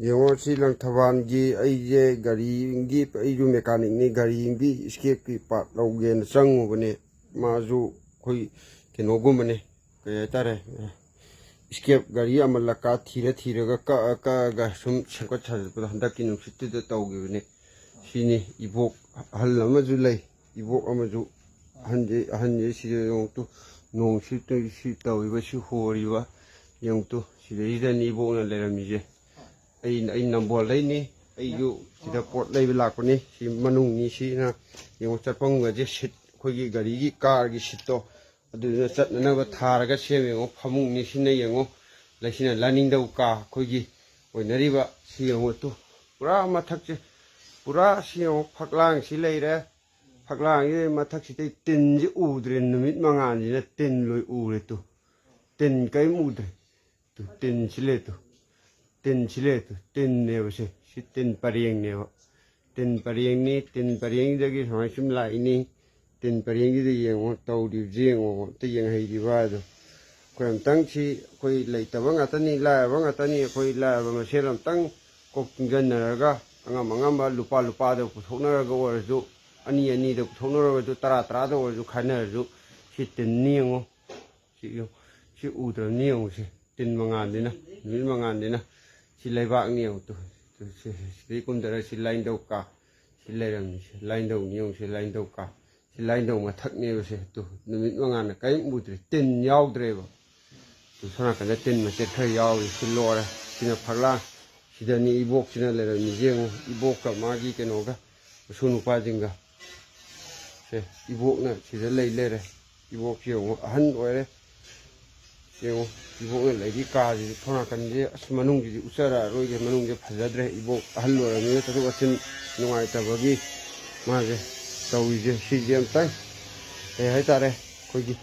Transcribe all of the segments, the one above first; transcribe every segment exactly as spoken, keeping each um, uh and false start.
ꯌꯦꯡꯉꯣ, ꯁꯤ ꯂꯪꯊꯕꯥꯜꯒꯤ, ꯑꯩꯁꯦ ꯒꯥꯔꯤꯒꯤ, ꯑꯩꯁꯨ ꯃꯦꯀꯥꯅꯤꯛꯅꯤ, ꯒꯥꯔꯤꯒꯤ ꯏꯁꯀꯦꯞꯀꯤ ꯄꯥꯔꯠ ꯂꯧꯒꯦꯅ ꯆꯪꯉꯨꯕꯅꯦ꯫ ꯃꯥꯁꯨ ꯑꯩꯈꯣꯏ ꯀꯩꯅꯣꯒꯨꯝꯕꯅꯦ, ꯀꯩ ꯍꯥꯏꯇꯥꯔꯦ, ꯏꯁꯀꯦꯞ ꯒꯥꯔꯤ ꯑꯃꯜꯂꯀꯥ ꯊꯤꯔ ꯊꯤꯔꯒ ꯀꯛꯑ ꯀꯛꯑꯒ ꯁꯨꯝ ꯁꯦꯝꯒꯠ ꯁꯥꯖꯠꯄꯗꯣ ꯍꯟꯗꯛꯀꯤ ꯅꯨꯡꯁꯤꯠꯇꯨꯗ ꯇꯧꯈꯤꯕꯅꯦ꯫ ꯁꯤꯅꯤ ꯏꯕꯣꯛ ꯑꯍꯜ ꯑꯃꯁꯨ ꯂꯩ, ꯏꯕꯣꯛ ꯑꯃꯁꯨ ꯑꯍꯟꯁꯦ, ꯑꯍꯟꯁꯦ ꯁꯤꯗ ꯌꯦꯡꯉꯨ ꯇꯨ, ꯅꯣꯡ ꯁꯤ ꯇꯧ-, ꯁꯤ ꯇꯧꯔꯤꯕ, ꯁꯤ ꯍꯣꯔꯤꯕ ꯌꯦꯡꯉꯨ ꯇꯨ, ꯁꯤꯗꯩꯁꯤꯗꯅꯤ ꯏꯕꯣꯛꯅ ꯂꯩꯔꯝꯃꯤꯁꯦ꯫ ꯑꯩ, ꯑꯩ ꯅꯝꯕꯣꯜꯗꯩꯅꯤ, ꯑꯩꯁꯨ ꯁꯤꯗ ꯄꯣꯠ ꯂꯩꯕ ꯂꯥꯛꯄꯅꯤ꯫ ꯁꯤ ꯃꯅꯨꯡꯅꯤ, ꯁꯤꯅ ꯌꯦꯡꯉꯨ ꯆꯠꯐꯝꯒꯁꯦ, ꯁꯤꯠ, ꯑꯩꯈꯣꯏꯒꯤ ꯒꯥꯔꯤꯒꯤ ꯀꯥꯔꯒꯤ ꯁꯤꯠꯇꯣ, ꯑꯗꯨꯗꯨꯅ ꯆꯠꯅꯅꯕ ꯊꯥꯔꯒ ꯁꯦꯝꯃꯦ꯫ ꯌꯦꯡꯉꯣ ꯐꯃꯨꯡꯅꯤ, ꯁꯤꯅ ꯌꯦꯡꯉꯣ, ꯂꯩꯁꯤꯅ ꯂꯥꯏꯅꯤꯡꯊꯧ ꯀꯥ ꯑꯩꯈꯣꯏꯒꯤ ꯑꯣꯏꯅꯔꯤꯕ꯫ ꯁꯤ ꯌꯦꯡꯉꯣ ꯇꯨ, ꯄꯨꯔꯥ ꯃꯊꯛꯁꯦ, ꯄꯨꯔꯥ ꯁꯤ ꯌꯦꯡꯉꯣ, ꯐꯛꯂꯥꯡꯁꯤ ꯂꯩꯔꯦ꯫ ꯐꯛꯂꯥꯡꯁꯤ ꯃꯊꯛꯁꯤꯗꯩ ꯇꯤꯟꯁꯤ ꯎꯗ꯭ꯔꯦ, ꯅꯨꯃꯤꯠ ꯃꯉꯥꯅꯤꯅ ꯇꯤꯟ ꯂꯣꯏ ꯎꯔꯦ ꯇꯨ꯫ ꯇꯤꯟ ꯀꯔꯤꯝ ꯎꯗ꯭ꯔꯦ꯫ ꯇꯨ, ꯇꯤꯟꯁꯤ ꯂꯩ ꯇꯨ꯫ ꯇꯤꯟꯁꯤ ꯂꯩ ꯇꯨ꯫ ꯇꯤꯟꯅꯦꯕ ꯁꯦ꯫ ꯁꯤ ꯇꯤꯟ ꯄꯔꯦꯡꯅꯦꯕ꯫ ꯇꯤꯟ ꯄꯔꯦꯡꯅꯤ꯫ ꯇꯤꯟ ꯄꯔꯦꯡꯁꯤꯗꯒꯤ ꯁꯨꯃꯥꯏꯅ ꯁꯨꯝ ꯂꯥꯛꯏꯅꯤ꯫ ꯇꯤꯟ ꯄꯔꯦꯡꯁꯤꯗ ꯌꯦꯡꯉꯣ, ꯇꯧꯔꯤꯕꯁꯤ ꯌꯦꯡꯉꯣ, ꯑꯝꯇ ꯌꯦꯡꯍꯩꯔꯤꯕ ꯍꯥꯏꯗꯣ꯫ ꯑꯩꯈꯣꯏ ꯑꯝꯇꯪ ꯁꯤ, ꯑꯩꯈꯣꯏ ꯂꯩꯇꯕ ꯉꯥꯛꯇꯅꯤ, ꯂꯥꯏꯔꯕ ꯉꯥꯛꯇꯅꯤ, ꯑꯩꯈꯣꯏ ꯂꯥꯏꯔꯕ ꯃꯁꯦꯜ ꯑꯝꯇꯪ ꯀꯣꯛ ꯇꯨꯡꯁꯤꯟꯅꯔꯒ ꯑꯉꯝ ꯑꯉꯝꯕ ꯂꯨꯄꯥ ꯂꯨꯄꯥꯗ ꯄꯨꯊꯣꯛꯅꯔꯒ ꯑꯣꯏꯔꯁꯨ, ꯑꯅꯤ ꯑꯅꯤꯗ ꯄꯨꯊꯣꯛꯅꯔꯒꯁꯨ, ꯇꯔꯥ ꯇꯔꯥꯗ ꯑꯣꯏꯔꯁꯨ ꯈꯥꯏꯅꯔꯁꯨ, ꯁꯤ ꯇꯤꯟꯅꯤ ꯌꯦꯡꯉꯣ꯫ ꯁꯤ ꯌꯦꯡꯉꯨ꯫ ꯁꯤ ꯎꯗ꯭ꯔꯕꯅꯤ ꯌꯦꯡꯉꯨꯁꯦ꯫ ꯇꯤꯟ ꯃꯉꯥꯜꯅꯤꯅ, ꯅꯨꯃꯤꯠ ꯃꯉꯥꯜꯅꯤꯅ꯫ ꯁꯤ ꯂꯩꯕꯥꯛꯅꯤ ꯌꯦꯡꯉꯨ ꯇꯨ꯫ ꯇꯨ, ꯁꯤ, ꯁꯤꯗꯩ ꯀꯨꯝꯊꯔ ꯁꯤ ꯂꯥꯏꯅꯤꯡꯊꯧ ꯀꯥ꯫ ꯁꯤ ꯂꯩꯔꯝꯃꯤꯁꯦ ꯂꯥꯏꯅꯤꯡꯊꯧꯅꯤ ꯌꯦꯡꯉꯨꯁꯦ, ꯂꯥꯏꯅꯤꯡꯊꯧ ꯀꯥ꯫ ꯁꯤ ꯂꯥꯏꯅꯤꯡꯊꯧ ꯃꯊꯛꯅꯦꯕꯁꯦ꯫ ꯇꯨ, ꯅꯨꯃꯤꯠ ꯃꯉꯥꯜꯅ ꯀꯔꯤꯝ ꯎꯗ꯭ꯔꯦ꯫ ꯇꯤꯟ ꯌꯥꯎꯗ꯭ꯔꯦꯕ꯫ ꯇꯨ, ꯁꯣꯝ ꯅꯥꯀꯟꯗ ꯇꯤꯟ ꯃꯆꯦꯠ ꯈꯔ ꯌꯥꯎꯔꯤ꯫ ꯁꯤ ꯂꯣꯏꯔꯦ꯫ ꯁꯤꯅ ꯐꯛꯂꯥꯡ꯫ ꯁꯤꯗꯅꯤ ꯏꯕꯣꯛꯁꯤꯅ ꯂꯩꯔꯝꯃꯤꯁꯦ ꯌꯦꯡꯉꯨ꯫ ꯏꯕꯣꯛꯀ ꯃꯥꯒꯤ ꯀꯩꯅꯣꯒ, ꯃꯁꯨ ꯅꯨꯄꯥꯁꯤꯡꯒ꯫ ꯁꯦ, ꯏꯕꯣꯛꯅ ꯁꯤꯗ ꯂꯩ ꯂꯩꯔꯦ꯫ ꯏꯕꯣꯛꯁꯤ ꯌꯦꯡꯉꯨ, ꯑꯍꯟ ꯑꯣꯏꯔꯦ꯫ ꯌꯦꯡꯉꯨ, ꯏꯕꯣꯛꯅ ꯂꯩꯔꯤ ꯀꯥꯁꯤꯗꯤ, ꯊꯣꯡ ꯅꯥꯀꯟꯁꯦ, ꯑꯁ, ꯃꯅꯨꯡꯁꯤꯗꯤ ꯎꯠꯆꯔꯛꯑꯔꯣꯏꯒꯦ, ꯃꯅꯨꯡꯁꯦ ꯐꯖꯗ꯭ꯔꯦ꯫ ꯏꯕꯣꯛ ꯑꯍꯜ ꯑꯣꯏꯔꯕꯅꯤꯅ ꯆꯠꯊꯣꯛ ꯆꯠꯁꯤꯟ ꯅꯨꯡꯉꯥꯏꯇꯕꯒꯤ ꯃꯥꯁꯦ ꯇꯧꯔꯤꯁꯦ꯫ ꯁꯤꯁꯦ ꯑꯝꯇꯪ, ꯀꯩ ꯍꯥꯏꯇꯥꯔꯦ, ꯑꯩꯈꯣꯏꯒꯤ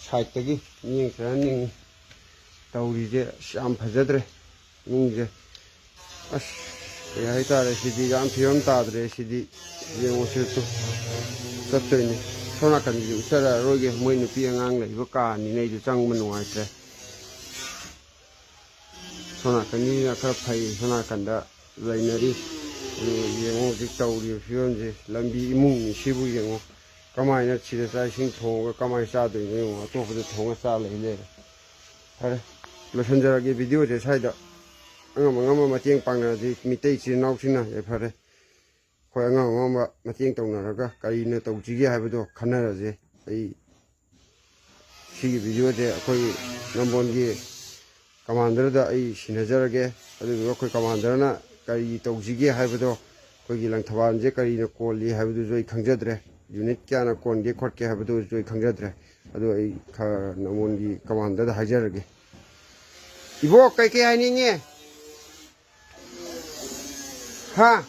ꯁꯥꯏꯠꯇꯒꯤ ꯃꯤꯠꯌꯦꯡ ꯆꯪꯍꯟꯅꯤꯡꯉꯤ꯫ ꯇꯧꯔꯤꯁꯦ ꯑꯁ ꯌꯥꯝ ꯐꯖꯗ꯭ꯔꯦ ꯏꯃꯨꯡꯁꯦ꯫ ꯑꯁ, ꯀꯩ ꯍꯥꯏꯇꯥꯔꯦ, ꯁꯤꯗꯤ ꯌꯥꯝ ꯐꯤꯕꯝ ꯇꯥꯗ꯭ꯔꯦ꯫ ꯁꯤꯗꯤ ꯌꯦꯡꯉꯨꯁꯦ ꯇꯨ, ꯆꯠꯇꯣꯏꯅꯤ꯫ ꯁꯣꯝ ꯅꯥꯀꯟꯒꯤꯗꯤ ꯎꯠꯆꯔꯛꯑꯔꯣꯏꯒꯦ, ꯃꯣꯏ ꯅꯨꯄꯤ ꯑꯉꯥꯡ ꯂꯩꯕ ꯀꯥꯅꯤꯅ ꯑꯩꯁꯨ ꯆꯪꯕ ꯅꯨꯡꯉꯥꯏꯇ꯭ꯔꯦ꯫ ꯁꯣꯝ ꯅꯥꯀꯟꯒꯤꯅ ꯈꯔ ꯐꯩ, ꯁꯣꯝ ꯅꯥꯀꯟꯗ ꯂꯩꯅꯔꯤ꯫ ꯑꯗꯨ ꯌꯦꯡꯉꯣ ꯍꯧꯖꯤꯛ ꯇꯧꯔꯤꯕ ꯐꯤꯕꯝꯁꯦ, ꯂꯝꯕꯤ ꯏꯃꯨꯡ ꯃꯤꯁꯤꯕꯨ ꯌꯦꯡꯉꯣ, ꯀꯃꯥꯏꯅ ꯁꯤꯗ ꯆꯥꯛ ꯏꯁꯤꯡ ꯊꯣꯡꯉꯒ ꯀꯃꯥꯏꯅ ꯆꯥꯗꯣꯏꯅꯣ ꯌꯦꯡꯉꯣ, ꯑꯇꯣꯞꯄꯗ ꯊꯣꯡꯉ ꯆꯥ ꯂꯩ ꯂꯩꯔꯦ꯫ ꯐꯔꯦ, ꯂꯣꯏꯁꯤꯟꯖꯔꯒꯦ ꯚꯤꯗꯤꯑꯣꯁꯦ ꯁ꯭ꯋꯥꯏꯗ꯫ ꯑꯉꯝ ꯑꯉꯝꯕ ꯃꯇꯦꯡ ꯄꯥꯡꯅꯔꯗꯤ ꯃꯤꯇꯩ ꯏꯆꯤꯜ ꯏꯅꯥꯎꯁꯤꯡꯅ ꯌꯥꯏꯐꯔꯦ꯫ ꯑꯩꯈꯣꯏ ꯑꯉꯝ ꯑꯉꯝꯕ ꯃꯇꯦꯡ ꯇꯧꯅꯔꯒ ꯀꯔꯤꯅ ꯇꯧꯁꯤꯒꯦ ꯍꯥꯏꯕꯗꯣ ꯈꯟꯅꯔꯁꯦ꯫ ꯑꯩ ꯁꯤꯒꯤ ꯚꯤꯗꯤꯑꯣꯁꯦ ꯑꯩꯈꯣꯏ ꯅꯝꯕꯣꯜꯒꯤ ꯀꯃꯥꯟꯗꯔꯗ ꯑꯩ ꯁꯤꯟꯅꯖꯔꯒꯦ꯫ ꯑꯗꯨꯗꯨꯒ ꯑꯩꯈꯣꯏ ꯀꯃꯥꯟꯗꯔꯅ ꯀꯔꯤ ꯇꯧꯁꯤꯒꯦ ꯍꯥꯏꯕꯗꯣ, ꯑꯩꯈꯣꯏꯒꯤ ꯂꯪꯊꯕꯥꯜꯁꯦ ꯀꯔꯤꯅ ꯀꯣꯜꯂꯤ ꯍꯥꯏꯕꯗꯨꯁꯨ ꯑꯩ ꯈꯪꯖꯗ꯭ꯔꯦ, ꯌꯨꯅꯤꯠ ꯀꯌꯥꯅ ꯀꯣꯟꯒꯦ ꯈꯣꯠꯀꯦ ꯍꯥꯏꯕꯗꯨꯁꯨ ꯑꯩ ꯈꯪꯖꯗ꯭ꯔꯦ꯫ ꯑꯗꯣ ꯑꯩ ꯈꯔ ꯅꯝꯕꯣꯜꯒꯤ ꯀꯃꯥꯟꯗꯔꯗ ꯍꯥꯏꯖꯔꯒꯦ꯫ ꯏꯕꯣ, ꯀꯩꯀꯩ ꯍꯥꯏꯅꯤꯡꯉꯤ? ꯍꯥ?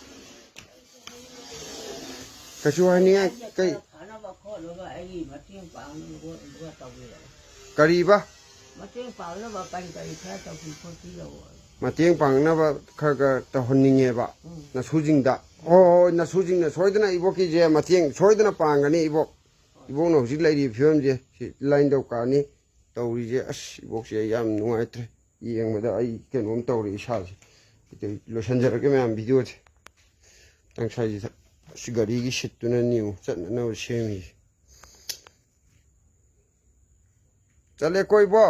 ꯀꯩꯁꯨ ꯍꯥꯏꯅꯤꯡꯉꯥꯏ ꯀꯩ? ꯐꯅꯕ ꯈꯣꯠꯅꯕ ꯑꯩꯒꯤ ꯃꯇꯦꯡ ꯄꯥꯡꯅꯕ ꯈꯣꯠꯅꯕ ꯇꯧꯕꯤꯔꯛꯑꯣ꯫ ꯀꯔꯤꯕ? ꯃꯇꯦꯡ ꯄꯥꯡꯅꯕ ꯀꯔꯤ ꯀꯔꯤ ꯈꯔ ꯇꯧꯕꯤ ꯈꯣꯠꯄꯤꯔꯛꯑꯣ꯫ ꯃꯇꯦꯡ ꯄꯥꯡꯅꯕ ꯈꯔ ꯈꯔ ꯇꯧꯍꯟꯅꯤꯡꯉꯦꯕ꯫ ꯎꯝ꯫ ꯅꯁꯨꯁꯤꯡꯗ꯫ ꯍꯣꯏ, ꯍꯣꯏ, ꯅꯁꯨꯁꯤꯡꯅ ꯁꯣꯏꯗꯅ ꯏꯕꯣꯛꯀꯤꯁꯦ ꯃꯇꯦꯡ ꯁꯣꯏꯗꯅ ꯄꯥꯡꯒꯅꯤ ꯏꯕꯣꯛ꯫ ꯏꯕꯣꯛꯅ ꯍꯧꯖꯤꯛ ꯂꯩꯔꯤꯕ ꯐꯤꯕꯝꯁꯦ ꯁꯤ ꯂꯥꯏꯟ ꯗꯧꯀꯥꯔꯅꯤ ꯇꯧꯔꯤꯁꯦ꯫ ꯑꯁ, ꯏꯕꯣꯛꯁꯦ ꯑꯩ ꯌꯥꯝ ꯅꯨꯡꯉꯥꯏꯇ꯭ꯔꯦ꯫ ꯌꯦꯡꯕꯗ ꯑꯩ ꯀꯩꯅꯣꯝ ꯇꯧꯔꯦ ꯏꯁꯥꯁꯦ꯫ ꯑꯗꯩ ꯂꯣꯏꯁꯤꯟꯖꯔꯒꯦ ꯃꯌꯥꯝ ꯚꯤꯗꯤꯑꯣꯁꯦ꯫ ꯇꯪꯁꯥꯏꯁꯤꯗ꯫ ꯑꯁ, ꯒꯥꯔꯤꯒꯤ ꯁꯤꯠꯇꯨꯅ ꯅꯤꯌꯨ ꯆꯠꯅꯅꯕ ꯁꯦꯝꯃꯤ꯫ ꯆꯠꯂꯦ ꯀꯣꯏꯕꯣ꯫